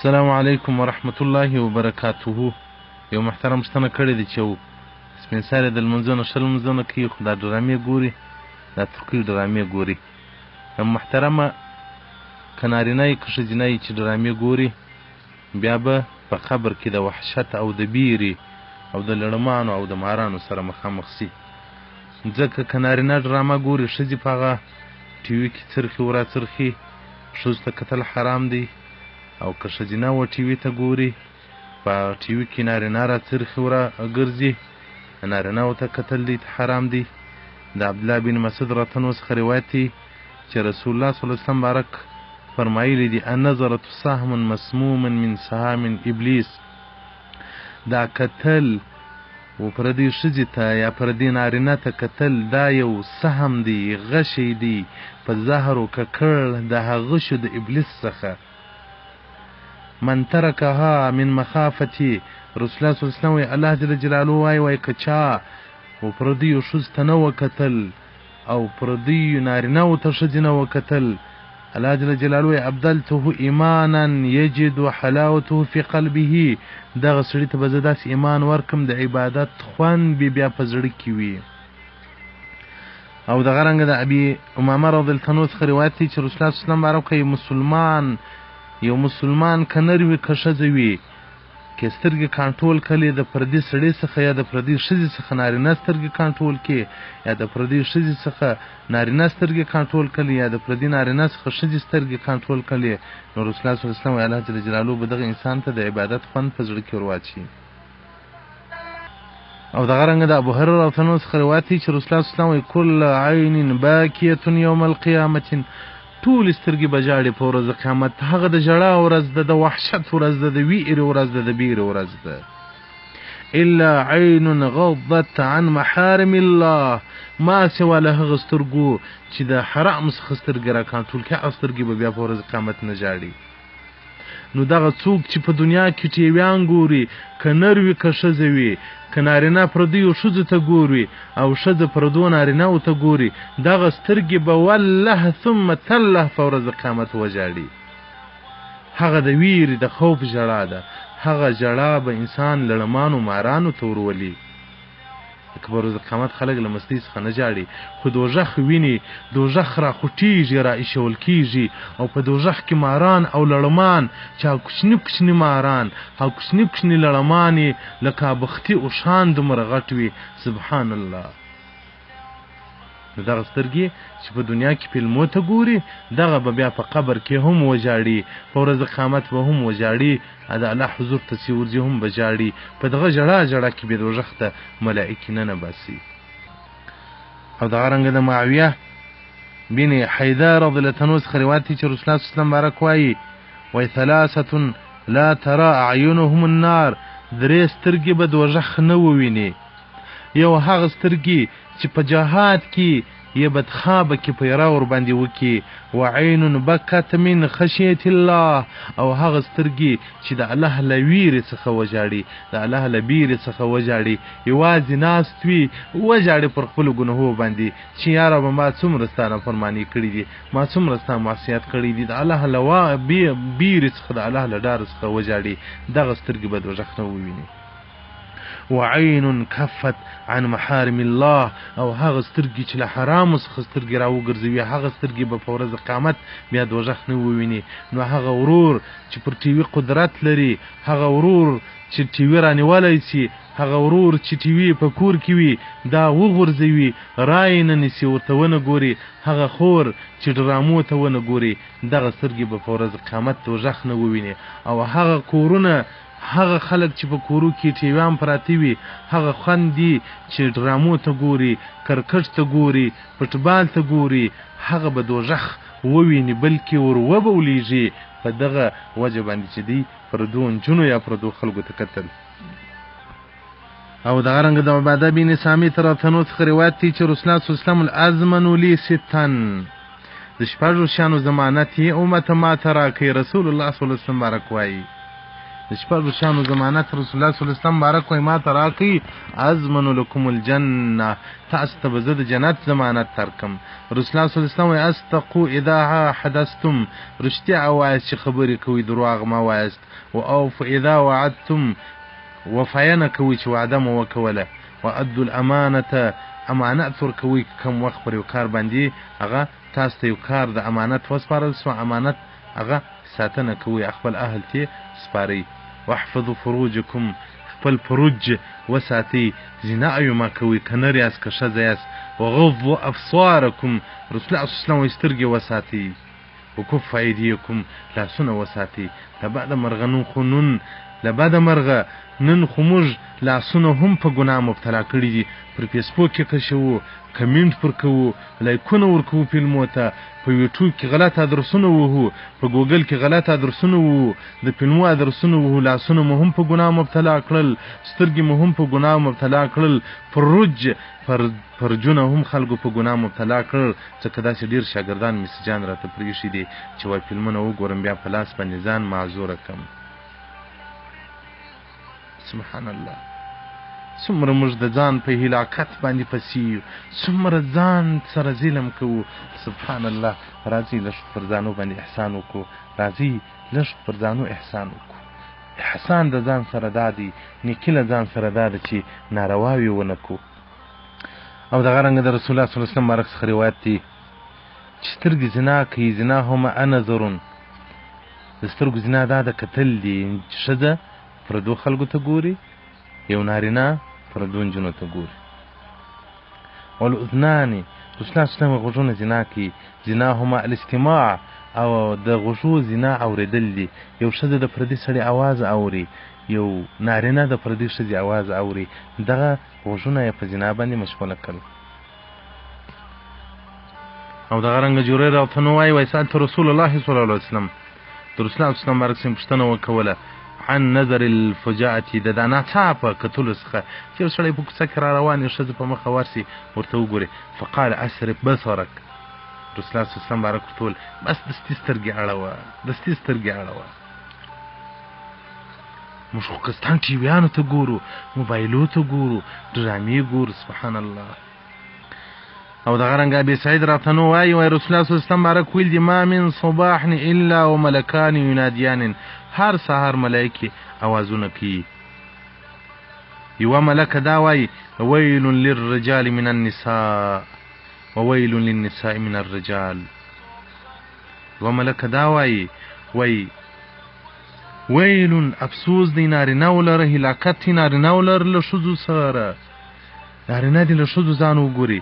السلام علیکم ورحمت الله وبرکاته. یو محترم پوښتنه کړې ده چې سپین سرې د لمونځونو ښه لمونځونه کوي، خو دا ډرامې ګوري، دا ترکۍ ډرامې ګوري. محترمه، که نارینه یې که ښځینه یې چې ډرامې ګوري، بیا به په قبر کې د وحشت او د بیرې او د لړمانو او د مارانو سره مخامخ سي. ځکه که نارینه ډرامه ګوري، ښځې په هغه ټي وي کې څرخي وراڅرخي، ښځو ته کتل حرام دی. او که ښځینه و ټي وي ته ګوري، په ټي وي کې نارینه راڅرخي ورا ګرځي، نارینه ته کتل دی ته حرام دی. د عبدالله بن مسعود رتنو څخه روایت دی چې رسول الله صلی الله علیه وسلم مبارک فرمایلی دي: النظرة سهم مسموم من سهام ابلیس. دا کتل و پردی ښځې ته یا پردی نارینه ته کتل، دا یو سهم دی، غشی دی په زهرو ککړ د هغه شو د ابلیس څخه. من ترکها من مخافتي، رسول الله صلی الله علیه وسلم وایي، الله جل جلاله وایي، وایي که چا و پردیو ښځو ته نه وکتل او پردیو نارینه و ته ښځې نه وکتل، الله جل جلاله وایي: ابدلته ایمانا یجد حلاوته فی قلبه. دغه سړي ته به زه داسې ایمان ورکم، د عبادت خوند به بیا په زړه کې وي. او دغه رنګه د ابي امامه رضی الله عنه څخه روایت دی چې رسول الله صلی الله علیه وسلم مبارک مسلمان، یو مسلمان که نر وي که ښځه وي، که سترګې کنټرول کړي د پردي سړي څخه یا د پردي ښځې څخه نارینه سترګې کنټرول کړي، یا د پردي ښځې څخه نارینه سترګې کنټرول کړي، یا د پردي نارینه څخه ښځې سترګې کنټرول کړي، نو رسول الله صلی الله علیه وسلم الله جل جلاله به دغه انسان ته د عبادت خوند په زړه کې ورواچوي. او دغه رنګه د ابو هريره رضی الله عنه څخه روایت دی چې رسول الله صلی الله علیه وسلم وایي: کل عین باکیة یوم القیامة. ټولې سترګې به ژاړي په ورځ د قیامت. هغه د ژړا ورځ ده، د وحشت ورځ ده، د ویرې ورځ ده، د بیرې ورځ ده. الا عین غضت عن محارم الله، ما سوا له هغه سترګو چې د حرام څخه سترګې را کنټرول کړي، هغه سترګې به بیا په ورځ قیامت نه ژاړي. نو دغه څوک چې په دنیا کې ټیویان ګوري، که نر وي که ښځه وي، که نارینه پردیو ښځو ته ګوري او ښځه پردو نارینه ته ګوري، دغه سترګې به والله ثم تله په ورځ قیامت وژاړي. هغه د ویرې د خوف ژړا ده، هغه ژړا به انسان لړمانو مارانو ته ورولي. لکه په ورځ قیامت خلک له مستۍ څخه نه ژاړي، خو دوزخ ویني، دوزخ را خوټېږي، را ایشول کېږي، او په دوزخ کې ماران او لړمان، چې هغه کوچني کوچني ماران، هغه کوچني کوچني لړمان یې لکه بختي اوښان دومره غټ وي. سبحان الله. نو دغه سترګې چې په دنیا کې فلمو ته ګوري، دغه به بیا په قبر کې هم وژاړي، په ورځ قیامت به هم وژاړي، د الله حضور ته چې ورځي هم به ژاړي. په دغه ژړا ژړا کې به دوزخ ته ملائکې ننباسي. او دغه رنګه د معاویه بن حیده رضی الله عنه څخه روایت دی چې رسول الله صلی الله علیه وسلم مبارک وایي، وایي: ثلاثة لا ترى اعینهم النار. درې سترګې به دوزخ نه وویني. یو هغه سترګې چې په جهاد کې یې بدخابه کې پیرا ورباندې وکړي، وعین بکت من خشیت الله. او هغه سترګې چې د الله له ویرې څخه وژاړي، د الله له بیرې څخه وژاړي، یوازې ناست وي وژاړي پر خپلو ګناهو باندې چې یا ربه ما څومره ستا نافرماني کړي دي، ما څومره ستا معصیت کړی دي، د الله له بیرې څخه، د الله له ډار څخه وژاړي، دغه سترګې به دوزخ نه وویني. وعین کفت عن محارم الله. او هغه سترګې چې له حرامو څخه سترګې راوګرځوي، هغه سترګې به په ورځ قیامت بیا دوزخ نه وویني. نو هغه ورور چې پر ټي وي قدرت لري، هغه ورور چې ټي وي رانیولی سي، هغه ورور چې ټي وي په کور کې وي، دا وغورځوي، رای نه نیسي، ورته ونه ګوري، هغه خور چې ډرامو ته ونه ګوري، دغه سترګې به په ورځ قیامت دوزخ نه وویني. او هغه کورونه، هغه خلک چې په کورو کې ټیویان پراته وي، هغه خوندې چې ډرامو ته ګوري، کرکټ ته ګوري، فوټبال ته ګوري، هغه به دوزخ وویني، بلکې ور وبه ولیږي په دغه وجه باندې چې دی پردو نجونو یا پردو خلکو ته کتل. او دغه رنګه د عباده بن صامت رضی الله څخه روایت دی چې رسول الله صلی الله علیه وسلم ازمن لي ستا، د شپږو شیانو ضمانت یې امت ما ته راکړي. رسول الله صلی الله علیه وسلم مبارک وایي: د شپږو شیانو ضمانت رسول الله صلی الله علیه وسلم مبارک وایي ما ته راکړئ، اضمن لکم الجنة، تاسو ته به زه د جنت ضمانت درکړم. رسول الله صلی الله علیه وسلم وایي اصدقوا اذا حدثتم، رښتیا وایاست چې خبرې کوئ، درواغ مه وایاست. واوفوا اذا وعدتم، وفاینه کوئ چې وعده مو وکوله. وادوا الامانة، امانت ورکوئ که کوم وخت پر یو کار باندې هغه تاسو ته یو کار د امانت وسپارل شو، امانت هغه ساتنه کوئ، خپل اهل ته سپارئ. واحفظوا فروجکم، خپل فروج وساتئ، زنا یې مه کوئ، که نر یاست که ښځه یاست. وغضوا ابصارکم، رسول الله صلی الله علیه وسلم وایي سترګې وساتئ. وکف ایدیکم، لاسونه وساتئ. له بده مرغه نن خو نن له بده مرغه نن خو موږ لاسونه هم په ګناه مبتلا کړي دي. پر فیسبوک کې کشوو، کمنټ پر کوو، لایکونه ورکوو فلمو ته، په یوټیوب کې غلط ادرسونه وهو، په ګوګل کې غلط ادرسونه وهو، د فلمو ادرسونه وهو. لاسونه مو هم په ګناه مبتلا کړل، سترګې مو هم په ګناه مبتلا کړل، پر فرجونه هم خلکو په ګناه مبتلا کړل. ځکه داسې ډېر شاګردان مسجان راته پرېښي دي چې وایي فلمونه وګورم بیا په لاس باندې ځان معذوره کړم. سبحان الله، څومره موږ د ځان په هلاکت باندې پسې یو، څومره ځان سره ظلم کوو. سبحان الله، راځئ لږ پر ځانو باندې احسان وکړو، راځئ لږ پر ځانو احسان وکړو. احسان د ځان سره دا دی، نیکي له ځان سره دا ده چې نارواوې ونه کړو. او دغه رنګه د رسول الله صلی الله علیه وسلم مبارک څخه روایت دی چې سترګې زنا کوي، زنا هما انظرون، د سترګو زنا دا ده کتل دي چې ښځه پردو خلکو ته ګوري، یو نارینه پردو نجونو ته ګوري. والاذنان، رسول الله صلی الله علیه وسلم غوږونه زنا کوي، زنا هما الاستماع، او د غوږو زنا اورېدل دي. یو ښځه د پردي سړي اواز اوري، یو نارینه د پردي ښځې اواز اوري، دغه غوږونه یې په زنا باندې مشغوله کړل. او دغه رنګه جریر راته نو وایي، وایي سألت رسول الله صلی الله علیه وسلم، د رسول الله صلی الله علیه وسلم پوښتنه وکوله عن نظر الفجاعة، د دا ناڅاپه کتلو څخه چې یو سړی په کوڅه کې را روان یو ښځه په مخه ورسي ورته وګوري. فقال اصرف بصرک، رسول الله صلی الله علیه وسلم مبارک ورته وویل بس دستي سترګې اړوه، دستي سترګې اړوه. موږ خو قسطان ټیویانو ته ګورو، موبایلو ته ګورو، ډرامې ګورو. سبحان الله. او دغه رنګه ابي سعید راته نو وایي، وایي رسول الله صلی الله علیه وسلم مبارک ویل دي ما من صباح الا وملکان ینادیان، هر سهار ملایکې اوازونه کوي. یوه ملکه دا وایي ویل للرجال من النساء وویل للنساء من الرجال. یوه ملکه دا وایي، وایي ویل افسوس دی نارینه ولره، هلاکت دی نارینه ولره له ښځو سره، نارینه دې له ښځو ځان وګوري،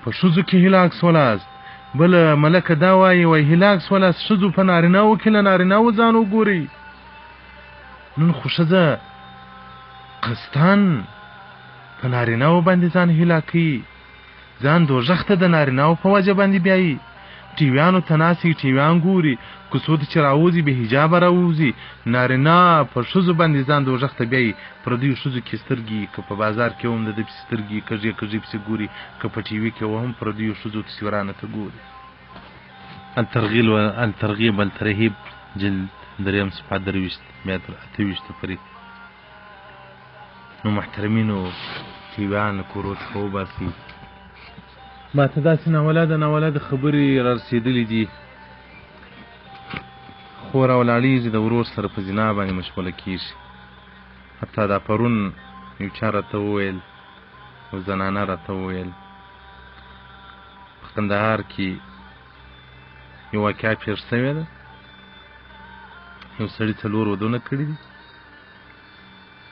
په ښځو کې هلاک سولاست. بله ملکه دا وایي، وایي هلاک سولاست ښځو په نارینهو کې له نارینهو ځان وګوري. نن خو ښځه قسطن په نارینهو باندې ځان هلاکوي، ځان دوږخ ته د نارینهو په وجه باندې بیایي. ټیویانو ته ناست وي، ټیویان ګوري، کوڅو ته چې راوځي بې حجابه راوځي، نارینه په ښځو باندې ځان دوږخ ته بیایي. پردیو ښځو کې سترګې، که په بازار کې هم د ده پسې سترګې کږې کږې پسې ګوري، که په ټي وي کې هم پردیو ښځو تصویرانو ته ګوري. الترغیل الترغیب الترهیب جلد دریم صفحه 23 بیا تر 28 پورې. نو محترمینو ټیویان له کورو څخه وباسئ. ما ته داسې ناولده ناولده خبرې را رسېدلې دي، خور راولاړېږي د ورور سره په زنا باندې مشغوله کېږي. حتی دا پرون یو چا راته وویل، یو زنانه راته وویل په کندهار کې یو واقعه پېښ شوې ده، یو سړي 4 ودونه کړي دي،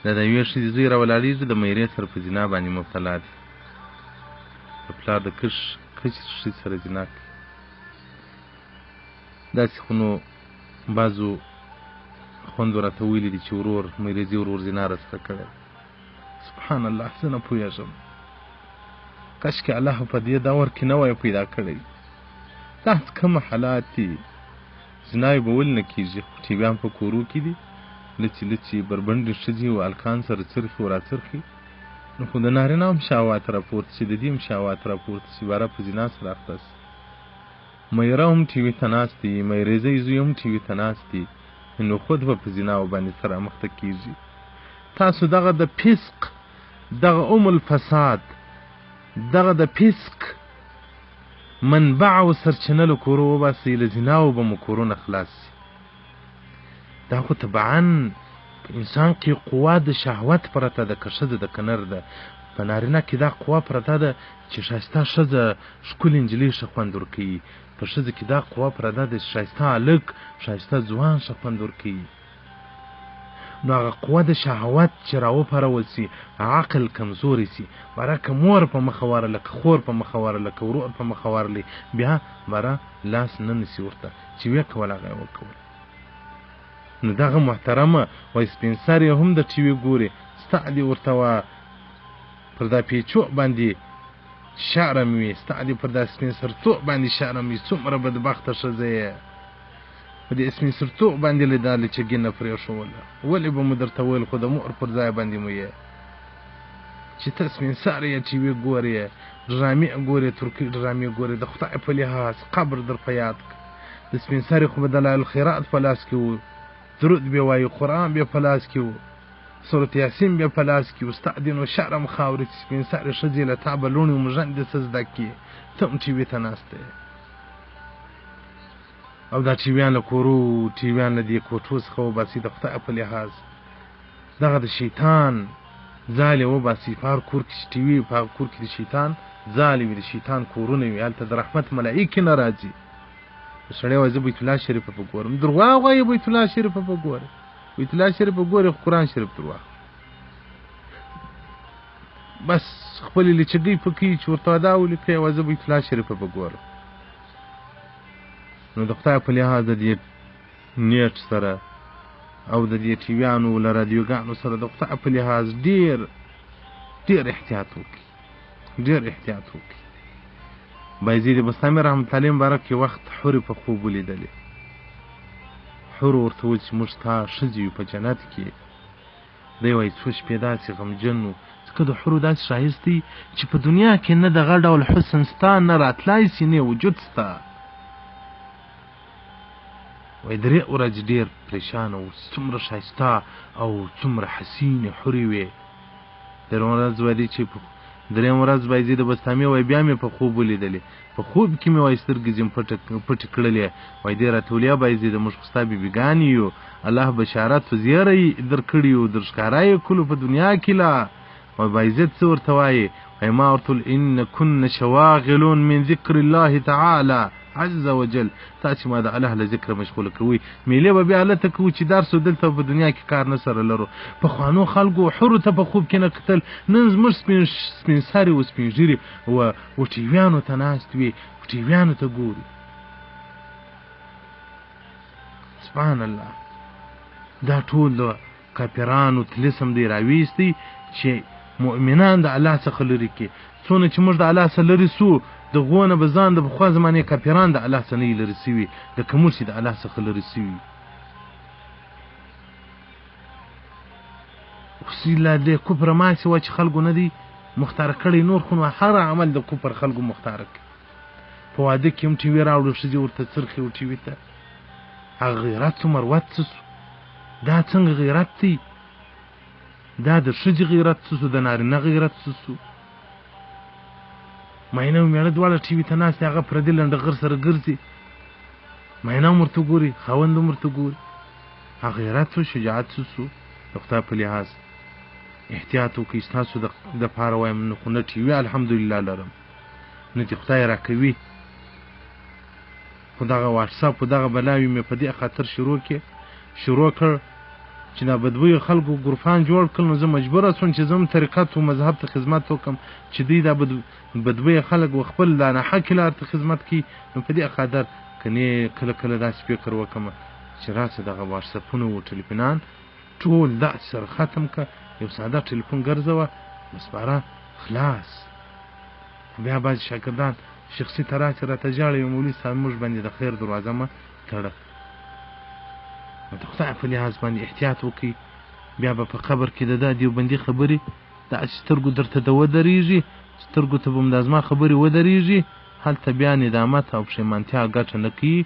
دا د یوې ښځې زوی راولاړېږي د میرې سره په زنا باندې مبتلا دی، د پلار د کش ښځې سره زنا کوي. داسې خو نو بعضو خوندو راته ویلي دي چې ورور میرېزي ورور زنا راسره کړی. سبحان الله، زه نه پوهېږم، کاشکې الله په دې دور کې نه وای پیدا کړی. دا کوم حالات دي، زنا یې به ولې نه کېږي، خو ټیویان په کورو کې دي، لڅې لڅې بربنډې ښځې او هلکان سره څرخي او راڅرخي، نو خو د نارینه هم شهوات راپورته شي، د دې هم شهوات راپورته شي، باره په زنا سره اخته شي. میره هم ټي وي ته ناست دي، میرېزی زوی هم ټي وي ته ناست دي. نو خود به په زناو باندې سره مخته کیږي. تاسو دغه د فسق، دغه ام الفساد، دغه د فسق منبع او سرچینه له کورو وباسئ، له زناو به مو کورونه خلاص سي. دا خو طبعا په انسان کې قوه د شهوت پرته ده، که ښځه ده که نر ده. په نارینه کې دا قوه پرته ده چې ښایسته ښځه، ښکلې نجلۍ ښه خوند ورکوي. په ښځه کې دا قوه پرته ده چې ښایسته هلک، ښایسته ځوان ښه خوند ورکوي. نو هغه قوه د شهوت چې راوپارول سي، عقل کمزوری سي. باره که مور په مخه ورله، که خور په مخه ورله، که ورور په مخه ورلی، بیا باره لاس نه نیسي ورته، چې ویې کول هغه یې وکول. نو دغه محترمه وایي سپین سر یې هم د ټي وي ګوري، ستا دې ورته وه پر دا پیچو باندې شرم وي، ستا دې پر دا سپین سرتوب باندې شرم وي، څومره بدبخته ښځه یې، په دې سپین سرتوب باندې له دا لچګي نه پرېښوله. ولې به مو درته ویل، خو د مور پر ځای باندې مو یې چې ته سپین سر یې ټي وي ګورې، ډرامې ګورې، ترکي ډرامې ګورې، د خدای په لحاظ قبر در په یاد کړه. د سپین سري خو به دلایل خیرات په لاس کې وو، درود به وایي، قرآن به په لاس کې وو، سورت یاسین به په لاس کې وو. ستا دې نو شرم خاورې چې سپین سرې ښځې له تا به لوڼې مژندې څه زده کړي، ته هم ټي وي ته ناسته یې. او دا ټي ویان له کورو، ټي ویان له دې کوټو څخه وباسي د خدای په لحاظ. دغه د شیطان ځالې وباسي. په هر کور کې چې ټي وي، په هغه کور کې د شیطان ځالې وي، د شیطان کورونه وي، هلته د رحمت ملایکې نه راځي. سړی وایي زه بیت الله شریفه به ګورم، درواغ وایي، بیت الله شریفه به ګورم، بیت الله شریفه ګوري، خو قرآن شریف درواغ. بس خپلې لچګۍ پکې چې ورته دا ولیکئ، وایي زه بیت الله شریفه به ګورم. نو د خدای په لحاظ د دې نیټ سره او د دې ټیویانو له رادیوګانو سره د خدای په لحاظ ډېر ډېر احتیاط وکړي، ډېر احتیاط وکړي. بایزید بسطامي رحمت الله مبارک یو وخت حورې په خوب ولیدلې. حور ورته وویل چې موږ ستا ښځې یو په جنت کې. دی وایي څو شپې داسې غمجن و، ځکه د حورو داسې ښایست دی چې په دنیا کې نه دغه ډول حسن ستا، نه راتلای سي، نه وجود ستا. وایي درې ورځې ډېر پریشانه و، څومره ښایسته او څومره حسینې حورې وې. درېیم ورځ وایي چې درېیم ورځ بایزید بسطامي وایي بیا مې په خوب ولیدلې. په خوب کې مې وایي سترګې ځم پټې کړلې. وایي دې راته ویل، یا بایزیده موږ خو ستا بیبیګانې یو، الله بشارت و زیری درکړي یو، در ښکاره یې کړو په دنیا کې لا. وایي بایزید څه ورته وایي؟ وایي ما ورته ویل ان کن شواغلون من ذکر الله تعالی عز وجل، تاسې ما د الله له ذکره مشغوله کوئ، میلې به بیا هلته کوو چې درس دلته په دنیا کې کار نه سره لرو. پخوانو خلکو حورو ته په خوب کې نه کتل، نن زموږ سپین سرې و سپین ږیرې و ټیویانو ته ناست وي، و ټیویانو ته ګوري. سبحان الله، دا ټول د کافرانو طلسم دی راویستی چې مؤمنان د الله څخه لرې کړي. څونه چې موږ د الله څخه لرې سو، د غو نه به ځان د پخوا زمانې کافران د الله څخه نه لرې سوي، لکه موږ چې د الله څخه لرې سوي. اوس لا دې کفر ما سوا چې خلکو نه دی مختار کړی، نور خو نو هر عمل د کفر خلکو مختار کړي. په واده کې هم ټي وي راوړو، ښځې ورته څرخي و ټي وي ته. هغه غیرت و مروت څه سو؟ دا څنګه غیرت دی؟ دا د ښځې غیرت څه سو؟ د نارینه غیرت څه سو؟ ماینه او مېړه دواړه ټي وي ته ناست دي، هغه پردي لنډغر سره ګرځي، ماینه هم ورته ګوري، خاوند هم ورته ګوري. هغه غیرت و شجاعت څه سو؟ د خدای په لحاظ احتیاط وکړئ. ستاسو دپاره وایم، نه خو نه ټي وي الحمدلله لرم، نه دې خدای راکوي، خو دغه واتساپ و دغه بلاوې مې په دې خاطر شروع کړ چې دا بدبویو خلکو ګروپان جوړ کړل، نو زه مجبوره سوم چې زه هم طریقت و مذهب ته خدمت وکړم، چې دوی دا بدبویه خلک و خپل دا ناحقې لار ته خدمت کوي. نو په دې خاطر کنې کله کله داسې فکر وکړم چې راسه دغه واتساپونه و ټلیفونان ټول داسې سره ختم که، یو ساده ټلیفون ګرځوه بس باره خلاص. بیا بعضې شاګردان شخصي ته راسي راته ژاړي، مولوي صاحب موږ باندې د خیر دروازه مه تړه. نو د خدای په لحاظ باندې احتیاط وکړئ. بیا به په قبر کې د دا دیوبندي خبرې داسې سترګو درته د ودرېږي، سترګو ته به هم دا زما خبرې ودرېږي، هلته بیا ندامت او پښیمانتیا ګټه نه کوي،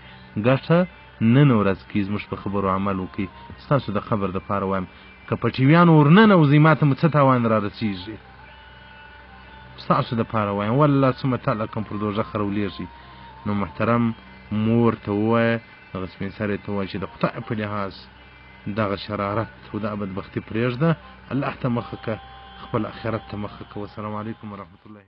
ګټه نن ورځ کې زموږ په خبرو عمل وکړئ. ستاسو د قبر دپاره وایم، که په ټیویانو ورننوځئ ماته مو څه تاوان را رسېږي؟ ستاسو دپاره وایم، والله ثم تاله کوم پر دوږخ راولېږئ. نو محترم مور ته ووایه، دغه سپین سرې ته ووایه چې د خدای په لحاظ دغه شرارت او دا بدبختي پرېږده، الله ته مخه که، خپل اخرت ته مخه که. والسلام علیکم ورحمت الله.